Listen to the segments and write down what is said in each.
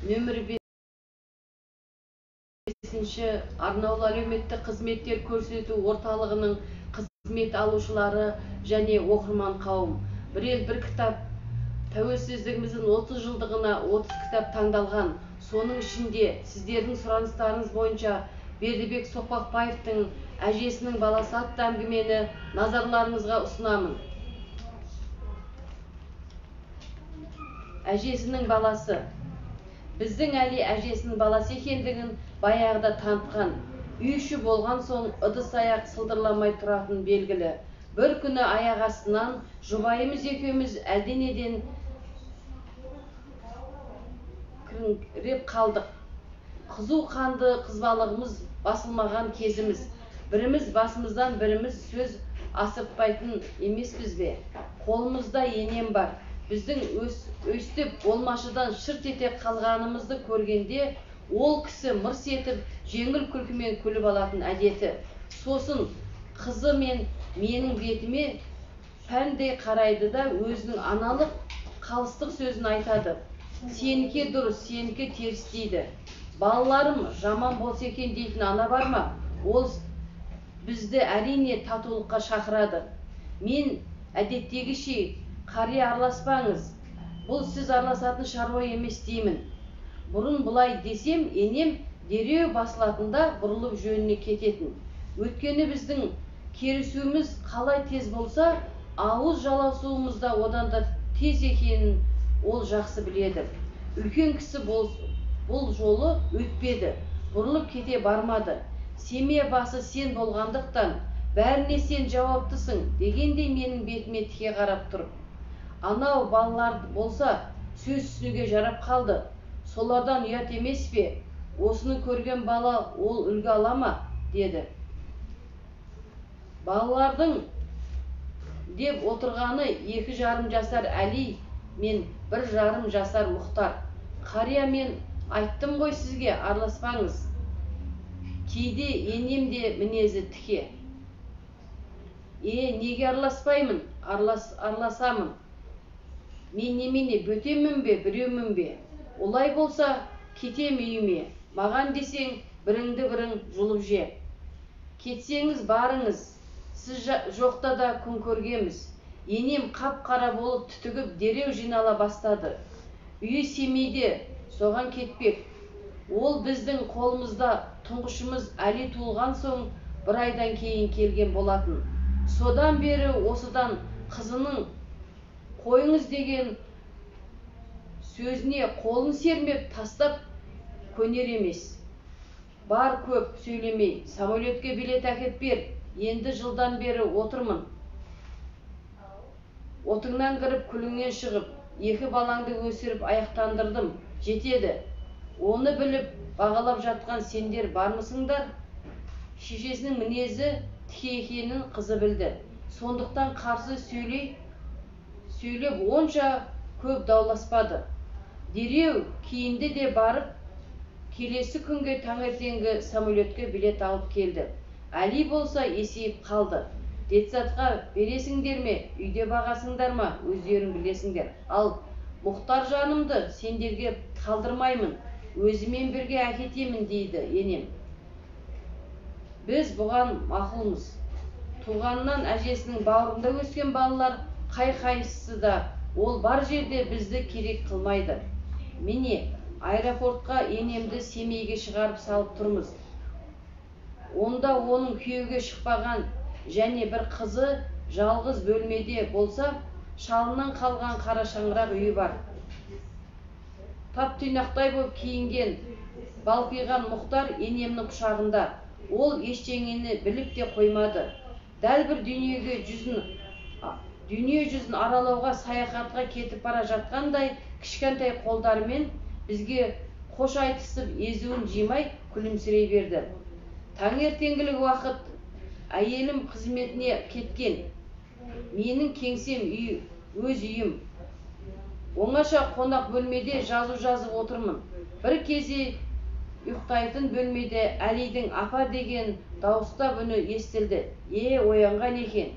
Нөмірі 5-ші арнаулы әлеуметтік қызметтер көрсету орталығының қызмет алушылары және оқырман қауым. Бір ел, бір кітап. Тәуелсіздігіміздің 30 жылдығына 30 кітап таңдалған. Соның ішінде сіздердің сұраныстарыңыз бойынша Бердібек Соқпақбаевтың «Әжесінің баласы» атты әңгімені назарларыңызға ұсынамын. Әжесінің баласы. Біздің Әли әжесінің баласы екендігін баяғыда танытқан. Үй іші болған соң ыдыс-аяқ сылдырламай тұратын белгілі. Бір күні аяқ астынан жұбайымыз екеуміз әлденеден кіріңкіреп қалдық. Қызу қанды қызбалығымыз басылмаған кезіміз. Біріміз басымыздан біріміз сөз асыртпайтын емеспіз бе? Қолымызда енем бар. Біздің өстіп болмашыдан шырт ете қалғанымызды көргенде ол кісі мырс етіп жеңіл күлкімен күліп алатын әдеті. Сосын қызы мен менің бетіме пәндей қарайды да өзінің аналық қалыстық сөзін айтады. Сенікі дұрыс, сенікі теріс дейді. Балаларым жаман болса екен дейтін ана бар ма? Ол бізді әрине татулыққа шақырады. Мен әдеттегіше қария араласпаңыз, бұл сіз араласатын шаруа емес деймін. Бұрын бұлай десем, енем дереу басылатында бұрылып жөніне кететін. Өйткені біздің керісуіміз қалай тез болса, ауыз жаласуымыз да одан да тез екенін ол жақсы біледі. Үлкен кісі бұл жолы өтпеді, бұрылып кете бармады. Семья басы сен болғандықтан бәріне сен жауаптысың дегендей менің бетіме тіке қарап тұрып. Анау балалар болса сөз түсінуге жарап қалды. Солардан ұят емес пе? Осыны көрген бала ол үлгі ала ма? Деді. Балалардың деп отырғаны 2,5 жасар Әли мен 1,5 жасар Мұхтар. Қария, мен айттым ғой сізге, араласпаңыз. Кейде енем де мінезі тіке. Неге араласпаймын? Араласамын. Мен немене бөтенмін бе, біреумін бе? Олай болса, кетем үйіме. Маған десең, біріңді бірің жұлып же. Кетсеңіз барыңыз, сіз жоқта да күн көргеміз. Енем қап-қара болып түтігіп дереу жинала бастады. Үйі Семейде, соған кетпек. Ол біздің қолымызда тұңғышымыз Әли туылған соң бір айдан кейін келген болатын. Содан бері осыдан қызының қойыңыз деген сөзіне қолын сермеп тастап көнер емес. Бар көп сөйлемей, самолетке билет әкеп бер, енді жылдан бері отырмын. Отыңнан кіріп, күліңнен шығып, екі балаңды өсіріп аяқтандырдым, жетеді. Оны біліп, бағалап жатқан сендер бармысыңдар? Шешесінің мінезі тіке екенін қызы білді. Сондықтан қарсы сөйлеп онша көп дауласпады. Дереу киінді де барып, келесі күнге таңертеңгі самолетке билет алып келді. Әли болса есейіп қалды. Детсадқа бересіңдер ме, үйде бағасыңдар ма, өздерің білесіңдер. Ал Мұхтар жанымды сендерге қалдырмаймын, өзімен бірге әкетемін дейді енем. Біз бұған мақұлмыз. Туғаннан әжесінің бауырында өскен балалар қай-қайсысы да ол бар жерде бізді керек қылмайды. Міне, аэропортқа енемді Семейге шығарып салып тұрмыз. Онда оның күйеуге шықпаған және бір қызы жалғыз бөлмеде болса, шалынан қалған қара шаңырақ үйі бар. Тап тұйнақтай боп киінген, балпиған Мұхтар енемнің құшағында. Ол ештеңені біліп те қоймады. Дәл бір дүние жүзін аралауға саяхатқа кетіп бара жатқандай кішкентай қолдарымен бізге қош айтысып езуін жимай күлімсірей берді. Таңертеңгілік уақыт, әйелім қызметіне кеткен. Менің кеңсем үй, өз үйім. Оңаша қонақ бөлмеде жазу жазып отырмын. Бір кезде ұйықтайтын бөлмеде Әлидің апа деген дауыстап үні естілді. Оянған екен.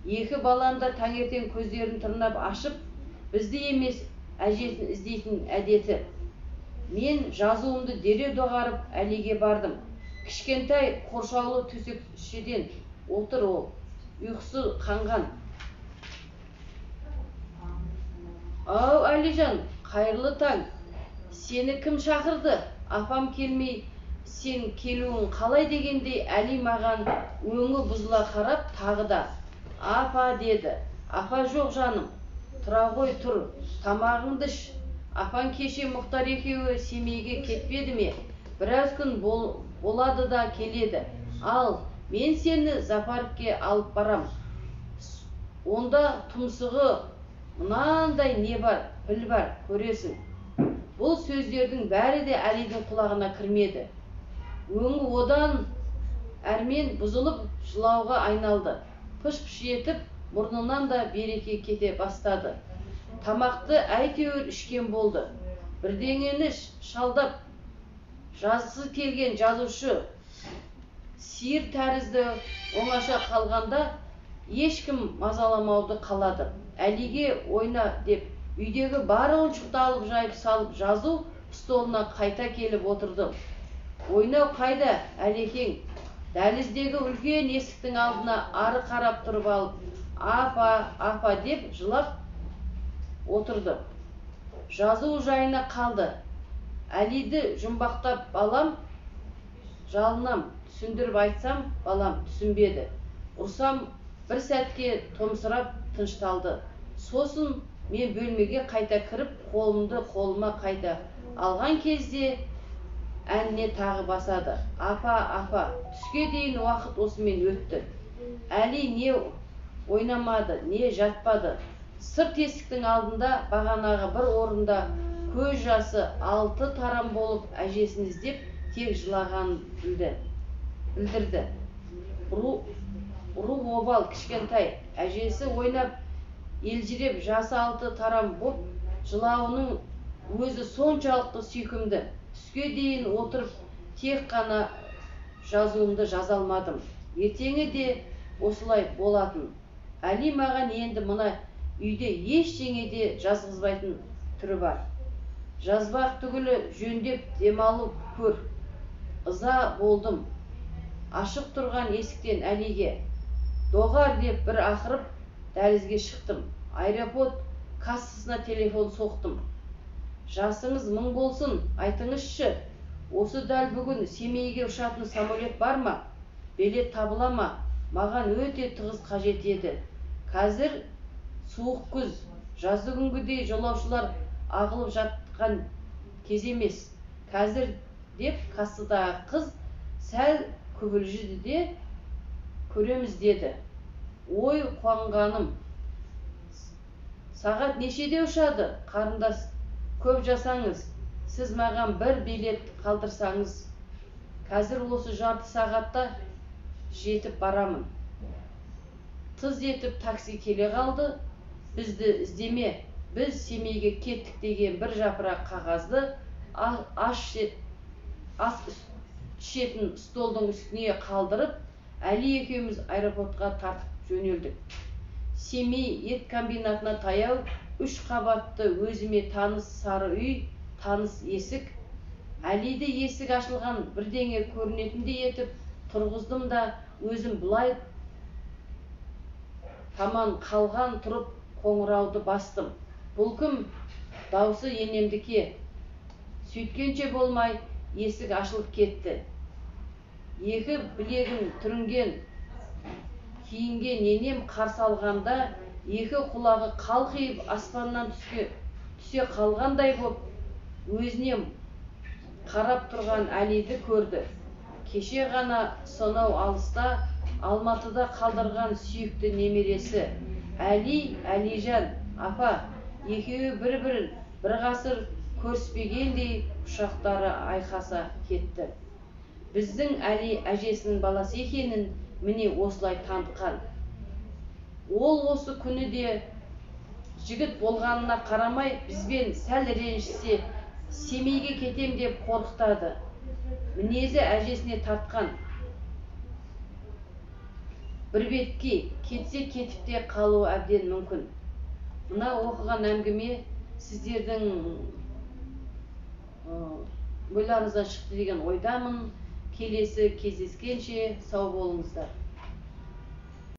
Екі баланы да таңертең көздерін тырнап ашып, бізді емес әжесін іздейтін әдеті. Мен жазуымды дереу доғарып, Әлиге бардым. Кішкентай қоршаулы төсекшеден отыр ол. Ұйқысы қанған. Ау, Әлижан, қайырлы таң. Сені кім шақырды? Апам келмей, сен келуің қалай дегендей, Әли маған өңі бұзыла қарап тағы да апа деді. Апа жоқ жаным, тұра ғой, тұр, тамағыңды іш. Апаң кеше Мұхтар екеуі Семейге кетпеді ме? Біраз күн болады да келеді. Ал, мен сені зоопаркке алып барам. Онда тұмсығы мынандай не бар, піл бар, көресің. Бұл сөздердің бәрі де Әлидің құлағына кірмеді. Өңі одан әрмен бұзылып, жылауға айналды. Пыш-пыш етіп, мұрнынан да береке кете бастады. Тамақты әйтеуір ішкен болды. Бірдеңені шалдап, жазғысы келген жазушы сиыр тәрізді оңаша қалғанда ешкім мазаламауды қалады. Әлиге ойна деп үйдегі бар ойыншықты алып жайып салып жазу столына қайта келіп отырды. Ойнау қайда, Әлекең? Дәліздегі үлкен есіктің алдына ары қарап тұрып алып, апа, апа деп жылап отырды. Жазу жайына қалды. Әлиді жұмбақтап балам, жалынам, түсіндіріп айтсам, балам түсінбеді. Ұрсам бір сәтке томсырап тынышталды. Сосын мен бөлмеге қайта кіріп, қолымды қолыма қайта алған кезде әніне тағы басады. Апа, апа, түске дейін уақыт осымен өтті. Әли не ойнамады, не жатпады. Сырт есіктің алдында бағанағы бір орында көз жасы 6 тарам болып әжесін іздеп тек жылағанын білдірді. Ұру обал кішкентай, әжесі ойнап елжіреп жасы 6 тарам боп жылауының өзі соншалықты сүйкімді. Түске дейін отырып тек қана жазуымды жаза алмадым. Ертеңі де осылай болатын. Әли маған енді мына үйде ештеңе де жазғызбайтын түрі бар. Жазбақ түгілі жөндеп демалып көр. Ыза болдым. Ашық тұрған есіктен Әлиге доғар деп бір ақырып дәлізге шықтым. Аэропорт кассасына телефон соқтым. Жасыңыз мың болсын, айтыңызшы, осы дәл бүгін Семейге ұшатын самолет бар ма? Билет табыла ма? Маған өте тығыз қажет еді. Қазір суық күз, жазы күнгідей жолаушылар ағылып жатқан кез емес. Қазір деп кассадағы қыз сәл күбілжіді де көреміз деді. Ой, қуанғаным. Сағат нешеде ұшады, қарындас? Көп жасаңыз, сіз маған бір билет қалдырсаңыз, қазір осы жарты сағатта жетіп барамын. Тыз етіп такси келе қалды. Бізді іздеме, біз Семейге кеттік деген бір жапырақ қағазды ас ішетін столдың үстіне қалдырып, Әли екеуміз аэропортқа тартып жөнелдік. Семей ет комбинатына таяу 3 қабатты өзіме таныс сары үй, таныс есік. Әлиді есік ашылған бірдеңе көрінетіндей етіп тұрғыздым да, өзім былай таман қалған тұрып қоңырауды бастым. Бұл кім? Даусы енемдіке. Сөйткенше болмай есік ашылып кетті. Екі білегін түрінген киінген енем қарсы алғанда екі құлағы қалқиып аспаннан түсе қалғандай боп өзіне қарап тұрған Әлиді көрді. Кеше ғана сонау алыста Алматыда қалдырған сүйікті немересі Әли, Әлижан апа екеуі бір-бірін бір ғасыр көріспегендей құшақтары айқаса кетті. Біздің Әли әжесінің баласы екенін міне осылай танытқан. Ол осы күні де жігіт болғанына қарамай бізбен сәл ренжісе Семейге кетем деп қорқытады. Мінезі әжесіне тартқан. Бір бетке кетсе кетіп те қалуы әбден мүмкін. Мына оқыған әңгіме сіздердің Ойларыңыздан шықты деген ойдамын. Келесі кездескенше сау болыңыздар.